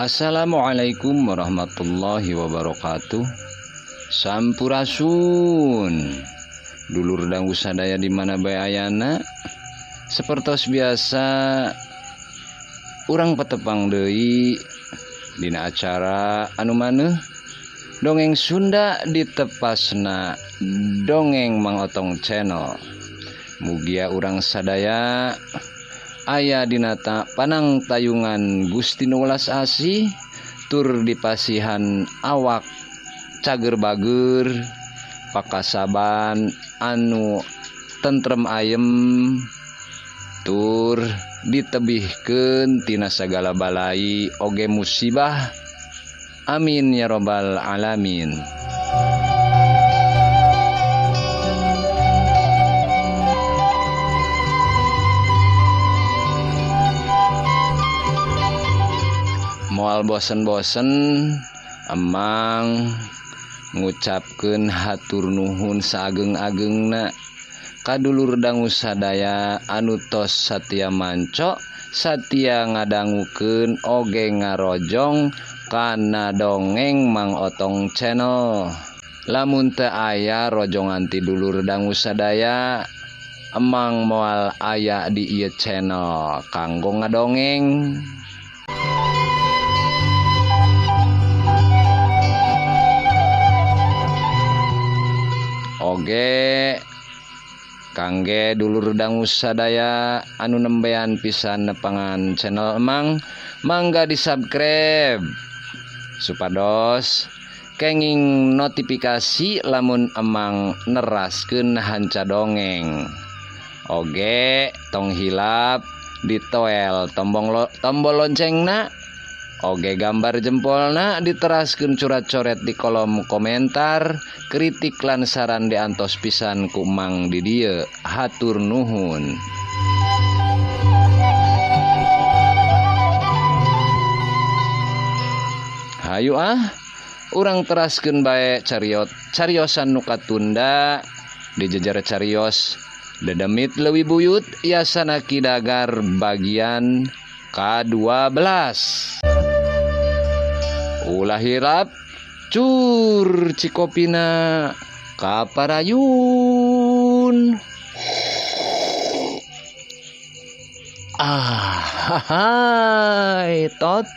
Assalamualaikum warahmatullahi wabarakatuh. Sampurasun. Dulur dangu sadaya di mana bae ayana. Sepertos biasa urang patepang deui dina acara anu maneuh Dongeng Sunda ditepasna Dongeng Mang Otong Channel. Mugia urang sadaya aya dina panang tayungan Gusti nu welas asih tur dipasihan awak cager bager pakasaban anu tentrem ayem tur ditebihkeun tina sagala balai oge musibah. Amin ya robbal alamin. Moal bosen-bosen emang ngucapkeun hatur nuhun saageng-agengna ka dulur dangu sadaya anu tos satia manco satia ngadangukeun oge ngarojong kana Dongeng Mang Otong Channel. Lamun teu aya rojongan ti dulur dangu sadaya, emang moal aya di ieu channel kanggo ngadongeng. Oge kangge dulur dangu sadaya anu nembean pisan nepangan channel emang, mangga di subscribe supados kenging notifikasi lamun emang neraskeun hanca dongeng. Oge tong hilap ditoel tombol loncengna, oge gambar jempolna diteraskeun curat-coret di kolom komentar, kritik lan saran diantos pisan ku Mang di dieu. Hatur nuhun. Hayu ah, urang teraskeun bae cariosan nu katunda di jejer carios dedemit leuwih buyut Yasana Ki Dagar bagian ka-12. Ulah hirap cur cikopina kaparayun. Ah, hai tot.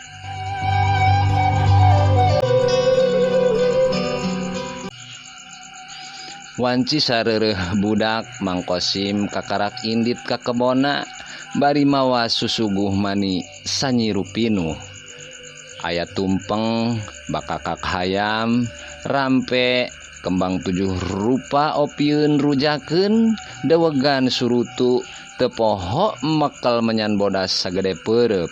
Wanci sareureuh budak Mang Kosim kakarak indit ka kebona bari mawa susuguh mani sanyiru pinuh. Aya tumpeng, bakakak hayam, rampe, kembang 7 rupa opieun rujakeun, dewegan surutu teu poho mekel menyan bodas sagede peureub.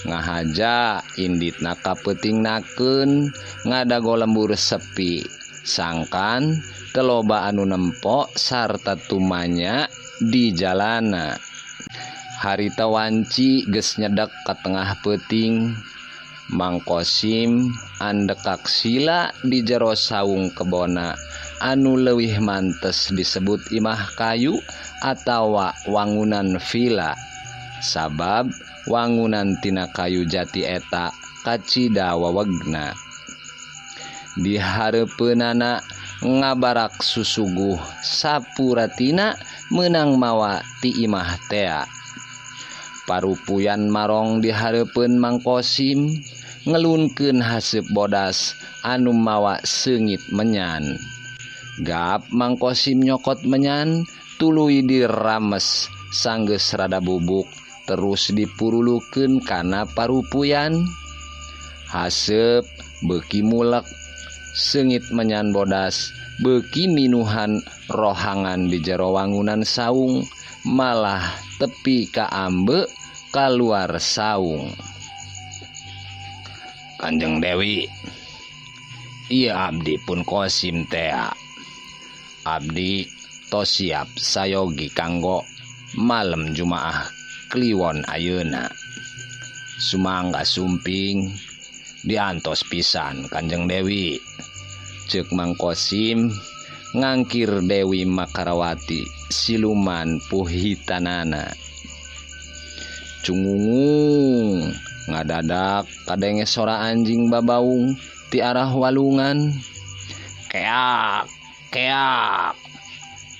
Ngahaja inditna kapeutingnakeun, ngadago lembur sepi. Sangkan teloba anu nempo sarta tumanya di jalana. Harita wanci geus nyedek ka tengah peuting. Mang Kosim andekak sila di jero saung kebona anu leuwih mantes disebut imah kayu atawa wangunan villa. Sabab wangunan tina kayu jati eta kacida wawegna. Di hareupeunana ngabarak susuguh sapuratina meunang mawa ti imah tea. Parupuyan marong di hareupeun Mang Kosim ngelunkeun haseup bodas anu mawa seungit menyan. Gap Mang Kosim nyokot menyan tuluy dirames sanggeus rada bubuk terus dipurulukeun kana parupuyan. Haseup beuki mulek seungit menyan bodas beuki minuhan rohangan di jero wangunan saung malah tepi ka ambe kaluar saung. Kanjeng Dewi, ieu abdi pun Kosim tea. Abdi tos siap sayogi kanggo malem Jumaah Kliwon ayeuna. Sumangga sumping diantos pisan Kanjeng Dewi. Ceuk Mang Kosim ngangkir Dewi Makarawati siluman puhitanana. Cungungung Ngadadak kadenge sora anjing babaung ti arah walungan. Keak, keak.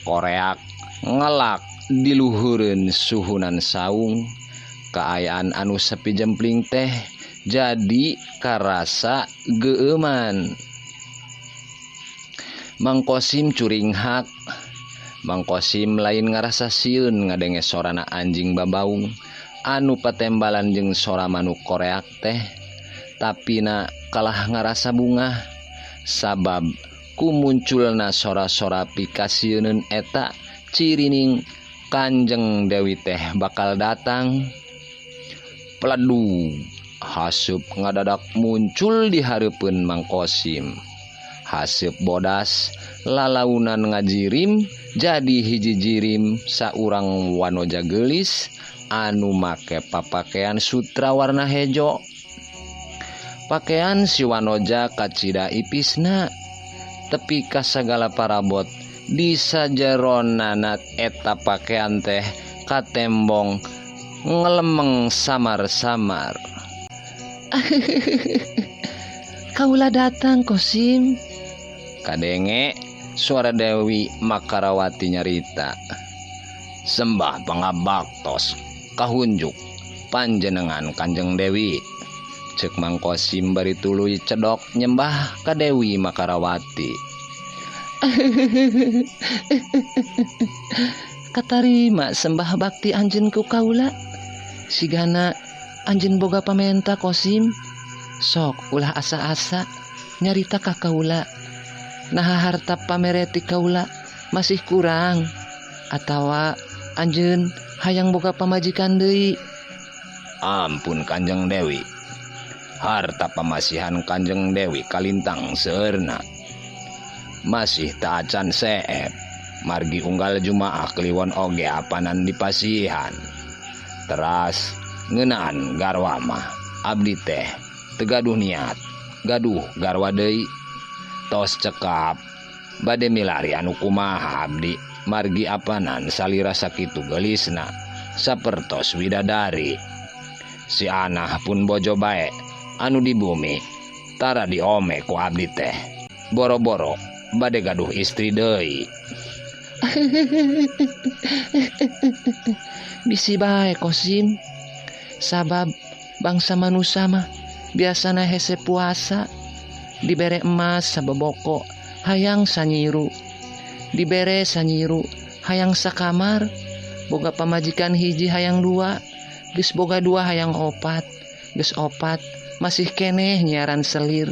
Koreak ngelak diluhureun suhunan saung. Kaayaan anu sepi jempling teh jadi karasa geueuman. Mang Kosim curinghak. Mang Kosim lain ngarasa sieun ngadenge sorana anjing babaung anu patembalan jeung sora manuk koreak teh, tapi na kalah ngarasa bungah sabab ku munculna sora-sora pikasieuneun eta cirining Kanjeng Dewi teh bakal datang. Peledu haseup ngadadak muncul di hareupeun Mang Kosim. Haseup bodas lalaunan ngajirim jadi hiji jirim saurang wanoja geulis anu make papakaian sutra warna hejo. Pakaian si wanoja kacida ipisna tepi ka sagala parabot di sajeronana eta pakaian teh katembong ngelemeng samar-samar. Kaula datang Kosim. Kadenge suara Dewi Makarawati nyarita. Sembah pangabaktos kahunjuk panjenengan Kanjeng Dewi. Cek Mang Kosim bari tuluy cedok nyembah ka Dewi Makarawati. Katarima sembah bakti anjeun ku kaula. Sigana anjeun boga pamenta Kosim. Sok ulah asa-asa nyarita ka kaula. Naha harta pamereti kaula masih kurang atawa anjeun hayang boga pamajikan deui. Ampun Kanjeng Dewi. Harta pamasihan Kanjeng Dewi kalintang seueurna. Masih ta acan seep. Margi unggal Jumaah kliwon oge apanan dipasihan. Teras ngeunaan garwa mah abdi teh teu gaduh niat, gaduh garwa deui. Tos cekap bade milari anu kumaha abdi margi apanan salira sakitu geulisna sapertos widadari. Si anah pun bojo bae anu di bumi tara diome ku abdi teh. Boro-boro bade gaduh istri deui. Bisi bae Kosim. Sabab bangsa manusa mah biasana hese puasa. Dibere emas sabeboko hayang sanyiru, dibere sanyiru hayang sakamar, boga pamajikan hiji hayang dua, geus boga dua hayang opat, geus opat masih keneh nyiaran selir.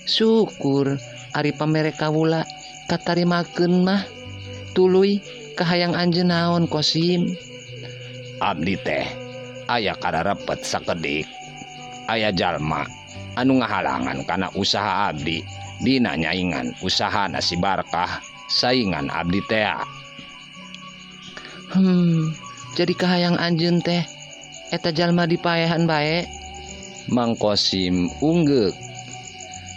Syukur ari pamere kawula katarimakeun mah. Tuluy kahayang anjeun naon Kosim? Abdi teh aya kararepet sakedik. Aya jalma anu ngahalangan kana usaha abdi dina nyaingan usaha nasi barkah saingan abdi tea. Jadi kahayang anjeun teh eta jalma dipaehan bae. Mang Kosim unggeuk.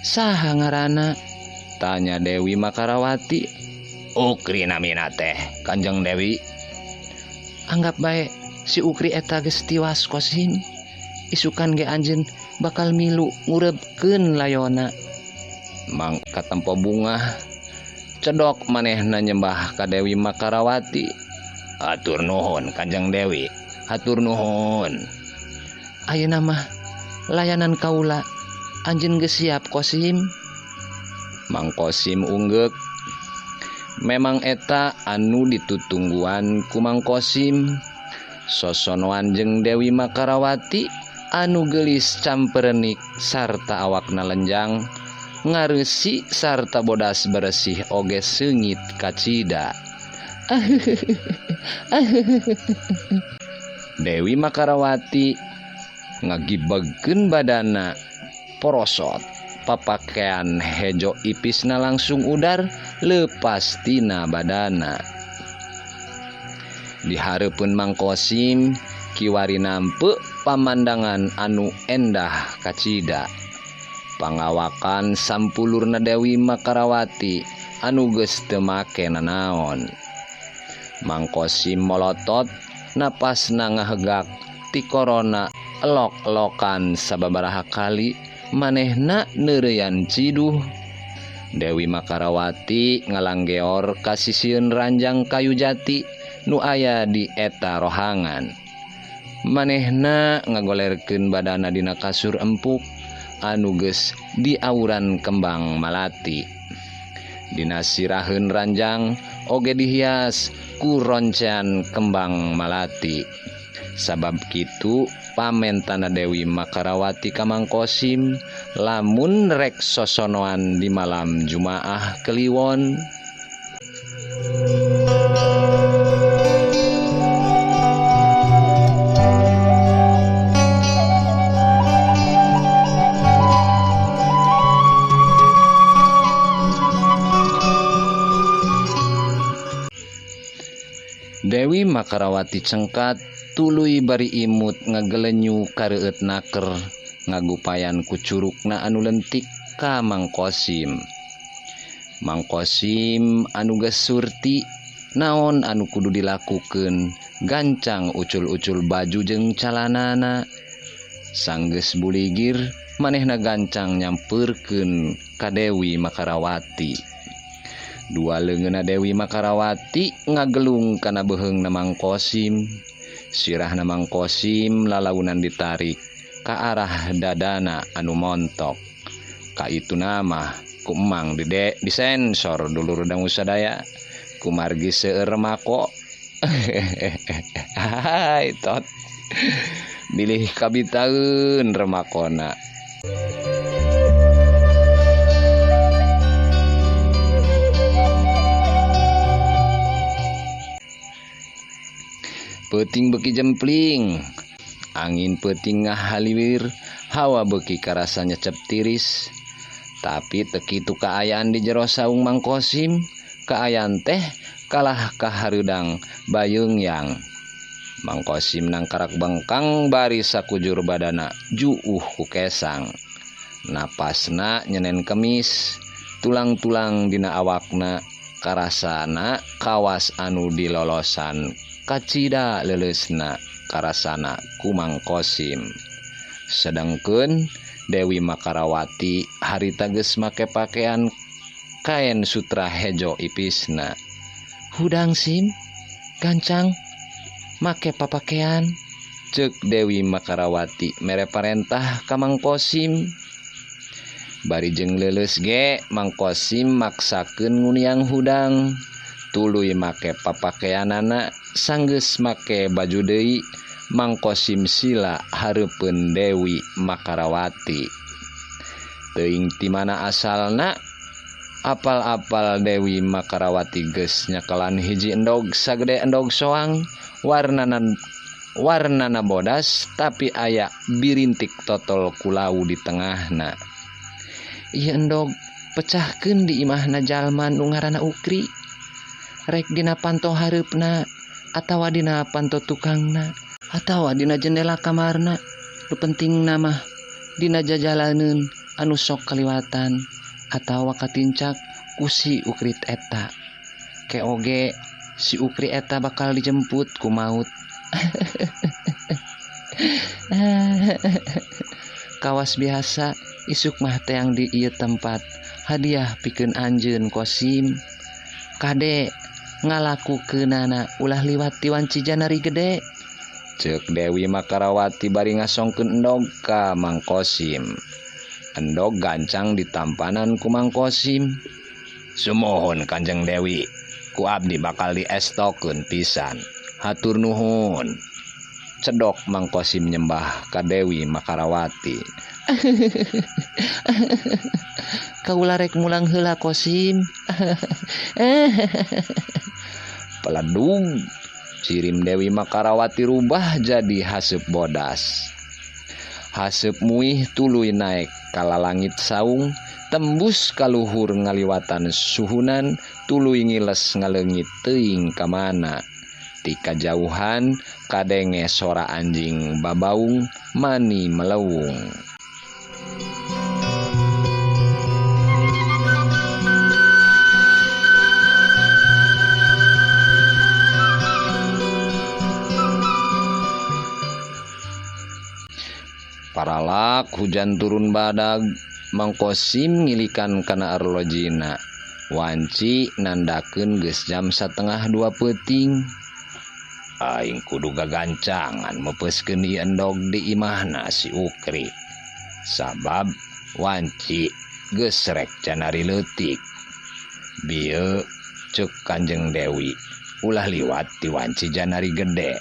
Saha ngaranna? Tanya Dewi Makarawati. Ukri namina teh Kanjeng Dewi. Anggap bae si Ukri eta geus tiwas Kosim. Isukan ge anjeun bakal milu ngurebkeun layona. Mang katempo bungah cedok manehna nyembah ka Dewi Makarawati. Hatur nuhun Kanjeng Dewi, hatur nuhun. Ayeuna mah layanan kaula anjeun geus siap Kosim. Mang Kosim unggeuk. Memang eta anu ditutungguan ku Mang Kosim. Sosonoan jeung Dewi Makarawati anu geulis camperenik sarta awakna lenjang ngareusi sarta bodas beresih oge seungit kacida. Dewi Makarawati ngagibegkeun badana porosot papakaian hejo ipisna langsung udar lepas tina badana. Di hareupeun Mang Kosim kiwari nampe pamandangan anu endah kacida. Pangawakan sampulurna Dewi Makarawati anu geus teu make nanaon. Mang Kosim molotot napasna ngahegak ti korona Elok-elokan sababaraha kali manehna neureuyan ciduh. Dewi Makarawati ngalanggeor ka sisieun ranjang kayu jati nu aya di eta rohangan. Manehna ngagolerkeun badana dina kasur empuk anu geus diauran kembang malati. Dina siraheun ranjang oge dihias ku roncean kembang malati. Sabab kitu pamentana Dewi Makarawati ka Mang Kosim lamun rek sosonoan di malam Jumaah Kliwon. Dewi Makarawati cengkat tuluy bari imut ngagelenyu kareueut naker ngagupayan ku curugna anu lentik ka Mang Kosim. Mang Kosim anu geus surti naon anu kudu dilakukeun gancang ucul-ucul baju jeung calanana. Sanggeus buligir manehna gancang nyampeurkeun ka Dewi Makarawati. Dua leungeunna Dewi Makarawati ngagelung kana beuheungna Mang Kosim. Sirahna Mang Kosim lalaunan ditarik ka arah dadana anu montok. Ka itu nama ku emang dede disensor dulur dangu sadaya kumargi seueur mako. Hai tot. Bilih kabitaeun remakona. Peuting beuki jempling, angin peuting ngahaliwir, hawa beuki karasa nyecep tiris. Tapi teu kitu kaayaan di jero saung Mang Kosim, kaayaan teh kalah kahareudang bayeungyang. Mang Kosim nangkarak bengkang bari sakujur badana juuh ku kesang. Napasna nyenen kemis, tulang-tulang dina awakna karasana kawas anu dilolosan kacida leuleusna karasana ku Mang Kosim. Sedangkeun Dewi Makarawati harita geus make pakaian kaen sutra hejo ipisna. Hudang sim, gancang make papakean, ceuk Dewi Makarawati mere parentah ka Mang Kosim. Bari jeung leuleus ge Mang Kosim maksakeun nguniang hudang. Tuluy make papakeanana sanggeus make baju deui Mang Kosim sila hareupeun Dewi Makarawati. Teuing ti mana asalna apal-apal Dewi Makarawati geus nyekelan hiji endog sagede endog soang warnana bodas tapi aya birintik totol kulau di tengahna. Ieu endog pecahkeun di imahna jalma nu ngaranna Ukri. Rek dina panto hareupna atawa dina panto tukangna atawa dina jendela kamarna, nu pentingna mah dina jajalaneun anu sok kaliwatan atawa katincak ku si Ukrit eta. Ke oge si Ukri eta bakal dijemput ku maut. Kawas biasa isuk mah teang di ieu tempat hadiah pikeun anjeun Kosim. Kade ngalakukeunana ulah liwat ti wanci janari gede, ceuk Dewi Makarawati bari ngasongkeun endog ka Mang Kosim. Endog gancang ditampanan ku Mang Kosim. Sumuhun Kanjeng Dewi, ku abdi bakal diestokeun pisan. Hatur nuhun. Cedok Mang Kosim nyembah ka Dewi Makarawati. Kaula rek mulang heula Kosim. Peledug cirim Dewi Makarawati rubah jadi haseup bodas. Haseup muih tuluy naek kalalangit saung, tembus kaluhur ngaliwatan suhunan, tuluy ngiles ngaleungit teuing ka mana. Ti kajauhan kadenge sora anjing babaung mani melewung. Karalak hujan turun badag, Mang Kosim ngilikan kana arlojina. Wanci nandakeun geus jam 1:30 peuting. Aing kudu gagancangan meupeuskeun ieu endog di imahna si Ukri. Sabab wanci geus rek canari leutik. Bieu ceuk Kanjeng Dewi ulah liwat ti wanci janari gede.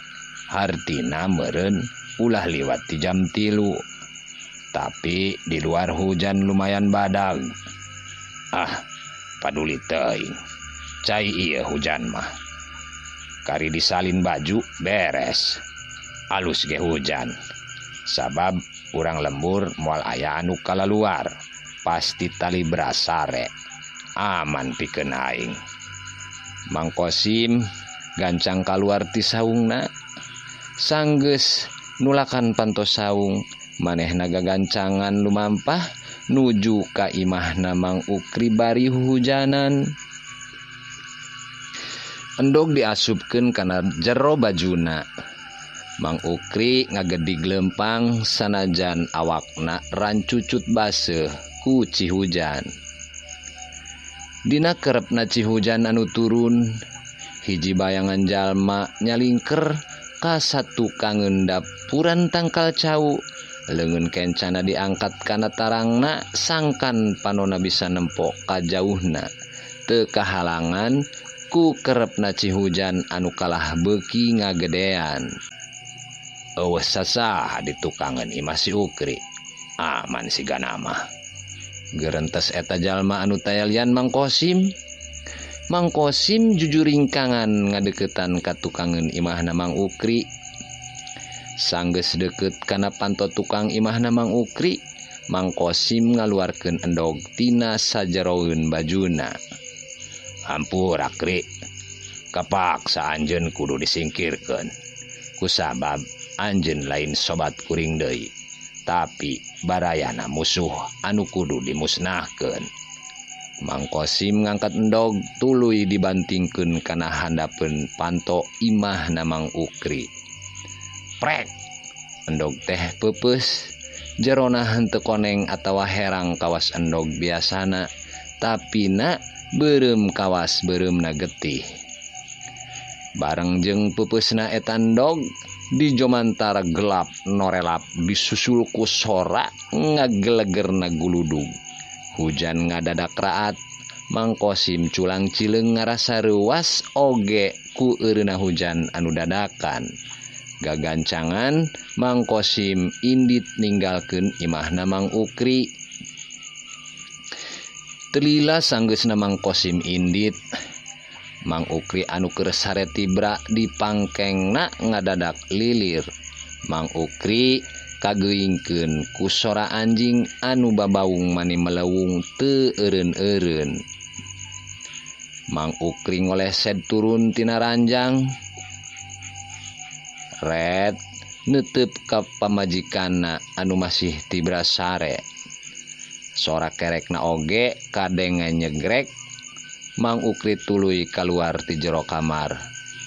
Hartina meureun ulah liwat ti jam 3. Tapi di luar hujan lumayan badag. Ah, paduli teuing. Cai ieu hujan mah. Kari disalin baju beres. Alus ge hujan. Sabab urang lembur moal aya anu kalaluar. Pasti tali brasare. Aman pikeun aing. Mang Kosim gancang kaluar ti saungna. Sanggeus nulakan panto saung, manehna gagancangan lumampah nuju ka imahna Mang Ukri bari hujanan. Endog diasupkeun kana jero bajuna. Mang Ukri ngagedig lempang sanajan awakna rancucut baseuh ku cihujan. Dina kerepna cihujan anu turun, hiji bayangan jalma nyalingker ka satukangeun dapuran tangkal cau. Leungeun kencana diangkat kana tarangna sangkan panona bisa nempo ka jauhna. Teu kahalangan ku kerepna cihujan anu kalah beuki ngagedean. Eueuh sasaha ditukangeun imah si Ukri. Aman sigana mah. Gerentes eta jalma anu tayalian Mang Kosim. Mang Kosim jujuringkangan ngadeukeutan ka tukangeun imahna Mang Ukri. Sanggeus deukeut kana panto tukang imahna Mang Ukri, Mang Kosim ngaluarkeun endog tina sajeroeun bajuna. Hampura Kri, kapaksa anjeun kudu disingkirkeun. Kusabab anjeun lain sobat kuring deui, tapi barayana musuh anu kudu dimusnahkeun. Mang Kosim ngangkat endog tuluy dibantingkeun kana handapeun panto imahna Mang Ukri. Prek, endog teh peupeus, jerona henteu koneng atawa herang kawas endog biasana, tapi na beureum kawas beureumna getih. Bareng jeung peupeusna eta endog di jomantara gelap norelap disusul ku sora ngagelegerna guludug. Hujan ngadadak raat, Mang Kosim culang cileung ngarasa reuas oge ku eureuna hujan anu dadakan. Gagancangan Mang Kosim indit ninggalkeun imahna Mang Ukri. Telila sanggeusna Mang Kosim indit, Mang Ukri anu keur sare tibra di pangkengna ngadadak lilir. Mang Ukri kageuingkeun ku sora anjing anu babaung mani melewung teu eureun-eureun. Mang Ukri ngolesed turun tina ranjang. Red netep ka pamajikanna anu masih tibra sare. Sora kerekna oge kadenge nyegrek. Mang Ukri tuluy kaluar ti jero kamar.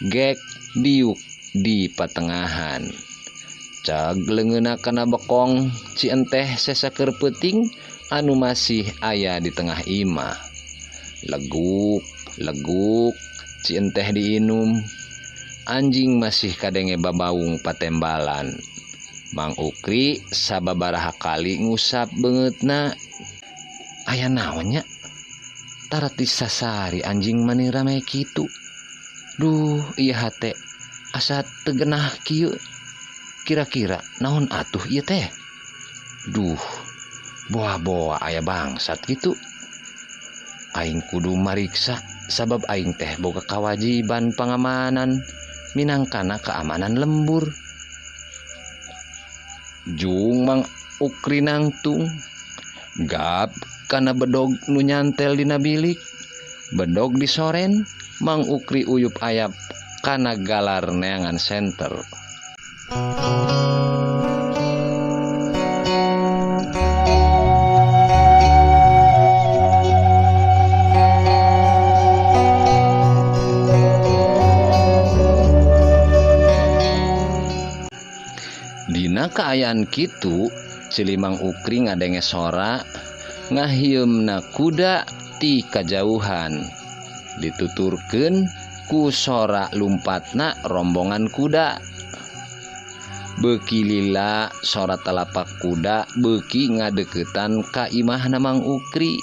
Gek diuk di patengahan. Cag leungeunna kana bekong ci enteh sesakeur peuting anu masih aya di tengah imah. Leguk leguk ci enteh diinum. Anjing masih kadenge babaung patembalan. Mang Ukri sababaraha kali ngusap beungeutna. Aya naon nya? Tara disasari anjing mani rame kitu. Duh, ieu hate asa teu genah kieu. Kira-kira naon atuh ieu teh? Duh, boa-boa aya bangsat kitu. Aing kudu mariksa sabab aing teh boga kawajiban pangamanan minangkana keamanan lembur. Jung Mang Ukri nangtung gap kana bedog nu nyantel dina bilik. Bedog disoren, Mang Ukri uyup ayap kana galar neangan senter. Dina kaayaan kitu, Ceuli Mang Ukri ngadenge sora ngahieumna kuda ti kajauhan. Dituturkeun ku sora lumpatna rombongan kuda. Beuki lila sora talapak kuda beuki ngadeukeutan ka imahna Mang Ukri.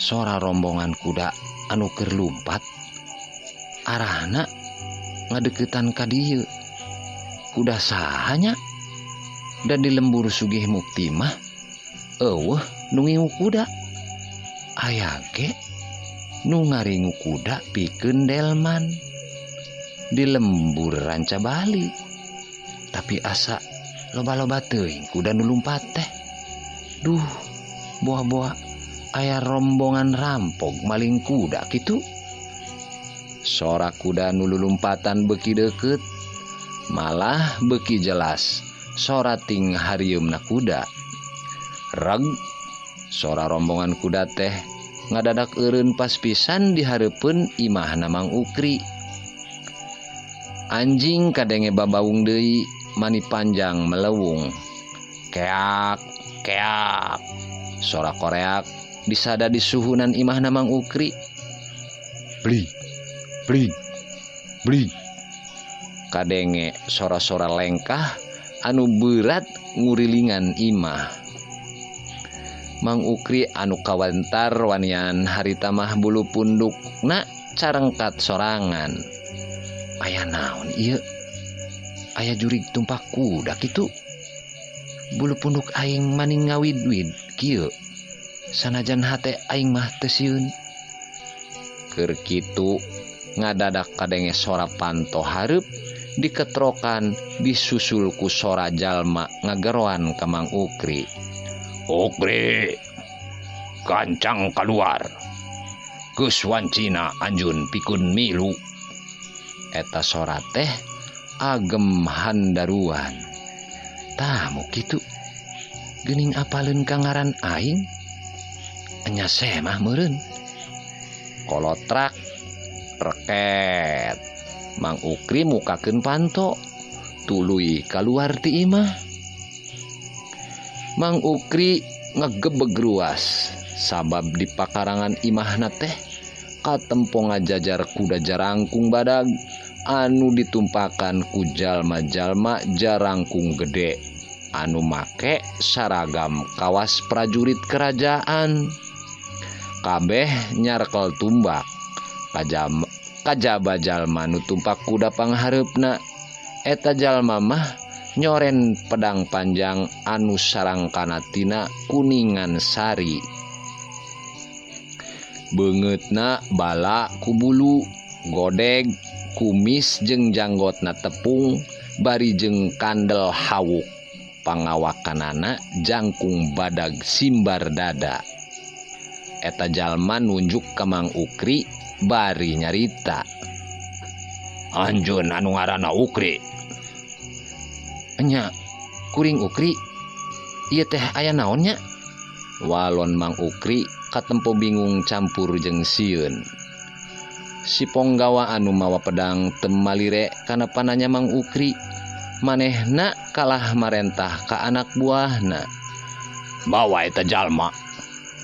Sora rombongan kuda anu keur lumpat arahna ngadeukeutan ka dieu. Kuda saha nya? Da di lembur Sugih Mukti mah eueuh nu ngingu kuda. Aya ge nu ngaringu kuda pikeun delman di lembur Ranca Bali. Tapi asa loba-loba teuing kuda nu lumpat teh. Duh, boa-boa aya rombongan rampok maling kuda kitu. Sora kuda nu lulumpatan beuki deukeut, malah beuki jelas sora ting harieumna kuda. Reg, sora rombongan kuda teh ngadadak eureun pas pisan di hareupeun imahna Mang Ukri. Anjing kadenge babaung deui mani panjang melewung. Keak, keak. Sora koreak disada di suhunan imahna Mang Ukri. Bli, bli, bli. Kadenge sora-sora lengkah anu berat ngurilingan imah. Mang Ukri anu kawantar wanian harita mah bulu pundukna carengkat sorangan. Aya naon ieu? Aya jurig tumpak kuda kitu. Bulu punduk aing maning ngawid-wid kieu. Sanajan hate aing mah teu sieun. Keur kitu ngadadak kadenge sora panto hareup diketrokan disusul ku sora jalma ngageroan ka Mang Ukri. Ukri, gancang keluar. Geus wancina anjeun pikun milu. Eta sora teh agem handaruan. Tamu kitu geuning apaleun ka ngaran aing? Enya semah meureun. Kolotrak reket. Mang Ukri mukakeun panto tuluy kaluar ti imah. Mang Ukri ngegebeg ruas sabab di pakarangan imahna teh katempo ngajajar kuda jarangkung badag anu ditumpakan ku jalma-jalma jarangkung gede anu make saragam kawas prajurit kerajaan. Kabeh nyarkel tumbak kajaba jalma nu tumpak kuda panghareupna. Eta jalma mah nyoren pedang panjang anu sarangkana tina kuningan sari. Beungeutna bala ku bulu, godeg, kumis jeung janggotna tepung bari jeung kandel hawuk. Pangawakanana jangkung badag simbar dada. Eta jalma nunjuk ka Mang Ukri bari nyarita. Anjeun anu ngaranna Ukri. Enya, kuring Ukri. Ieu teh aya naon nya? Walon Mang Ukri katempo bingung campur jeung sieun. Si ponggawa anu mawa pedang temalire kana pananya Mang Ukri. Manehna kalah marentah ka anak buahna. Bawa eta jalma.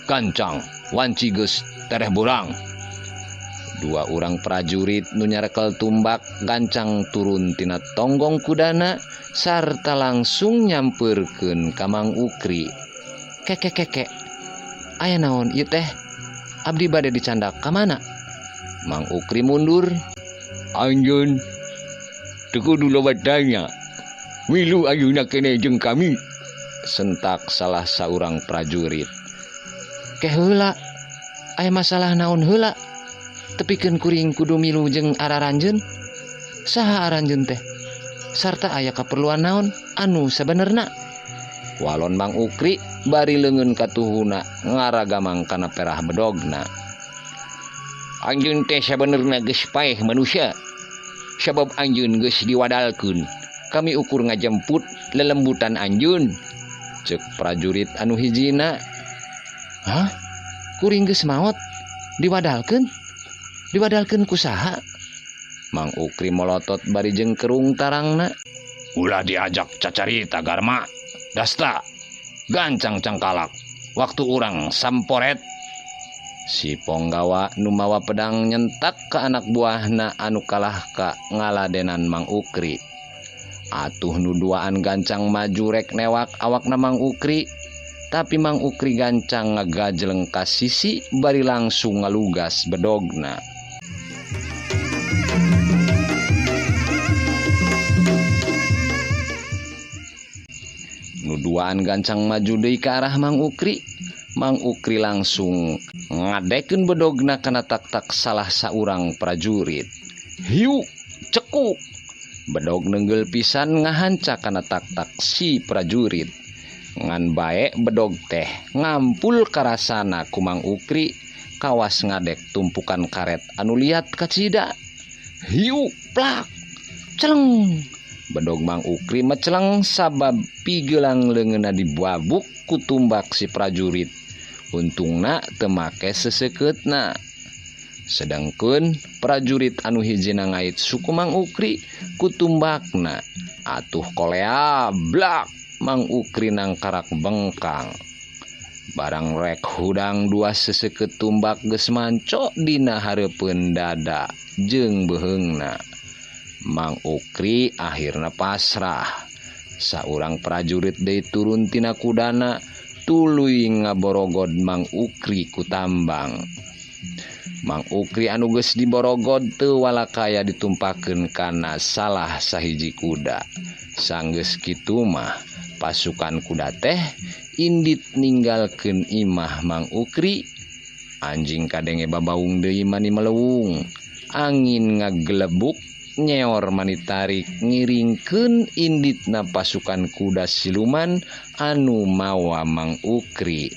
Gancang wanci geus tereh burang. Dua urang prajurit nu nyarekel tumbak gancang turun tina tonggong kudana sarta langsung nyampeurkeun ka Mang Ukri. Keke keke. Aya naon ieu teh? Abdi bade dicandak ka mana? Mang Ukri mundur. Anjeun teu kudu loba tanya. Milu ayeuna keneh jeung kami. Sentak salah saurang prajurit. Ke heula. Aya masalah naon heula? Tepikeun kuring kudu milu jeung araranjeun. Saha aranjeun teh? Sarta aya kaperluan naon anu sabenerna? Walon Mang Ukri bari leungeun katuhuna ngaragamang kana perah bedogna. Anjeun teh sabenerna geus paeh manusia. Sabab anjeun geus diwadalkeun. Kami ukur ngajemput lelembutan anjeun. Ceuk prajurit anu hijina. Hah? Kuring geus maot diwadalkeun? Diwadalkeun ku saha? Mang Ukri molotot bari jeung kerung tarangna. Ulah diajak cacarita Garma. Dasta, gancang cangkalak, waktu urang samporet. Si ponggawa nu mawa pedang nyentak ka anak buahna anu kalah ka ngaladenan Mang Ukri. Atuh nu duaan gancang maju rek newak awakna Mang Ukri, tapi Mang Ukri gancang ngagajleng ka sisi bari langsung ngalugas bedogna. Nu duaan gancang maju deui ka arah Mang Ukri. Mang Ukri langsung ngadekeun bedogna kana tak-tak salah saurang prajurit. Hiu, cekuk. Bedog nenggel pisan ngahanca kana tak-tak si prajurit. Ngan bae bedog teh ngampul karasana ku Mang Ukri, kawas ngadek tumpukan karet anu liat kacida. Hiu, plak, celeng. Bedog Mang Ukri meceleng sabab pigelang leungeunna dibuabuk ku tumbak si prajurit. Untungna teu make sesekeutna. Sedangkeun prajurit anu hijina ngait suku Mang Ukri ku tumbakna. Atuh kolea blak Mang Ukri nangkarak bengkang. Barang rek hudang dua seseukeut tumbak geus manco dina hareupeun dada jeung beuheungna. Mang Ukri akhirna pasrah. Saurang prajurit deui turun tina kudana tuluy ngaborogod Mang Ukri ku tambang. Mang Ukri anu geus diborogod teu walakaya ditumpakeun kana salah sahiji kuda. Sanggeus kitu mah pasukan kuda teh indit ninggalkeun imah Mang Ukri. Anjing kadenge babaung deui mani melewung. Angin ngagelebuk nyeor mani tarik ngiringkeun inditna pasukan kuda siluman anu mawa Mang Ukri.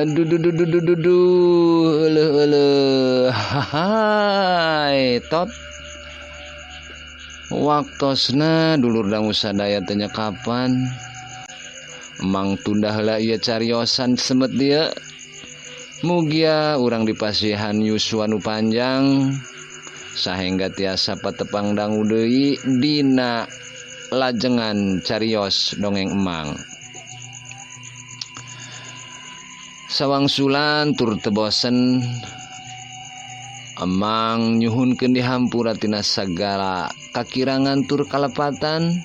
Aduh duh duh duh duh duh, eleuh eleuh, hai tot. Waktosna dulur dangu sadaya teh nya kapan. Emang tunda heula ieu cariosan semet dieu. Mugia urang dipasihan yuswa nu panjang sahingga tiasa patepang dangu deui dina lajengan carios dongeng emang. Sawangsulan tur teu bosen emang nyuhunkeun dihampura tina sagala kakirangan tur kalepatan,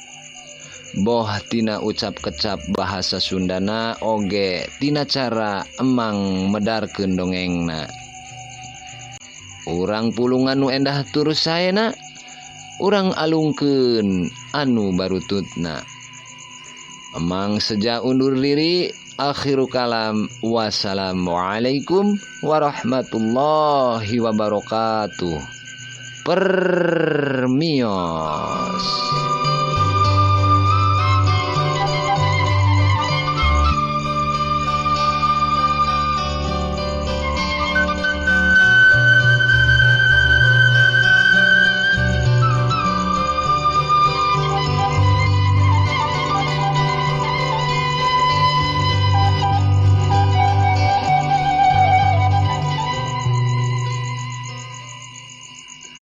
boh tina ucap kecap bahasa Sundana oge tina cara emang medarkeun dongengna. Urang pulungan nu endah tur saena, urang alungkeun anu barututna. Emang seja undur diri. Akhiru kalam, wassalamualaikum warahmatullahi wabarakatuh. Permios.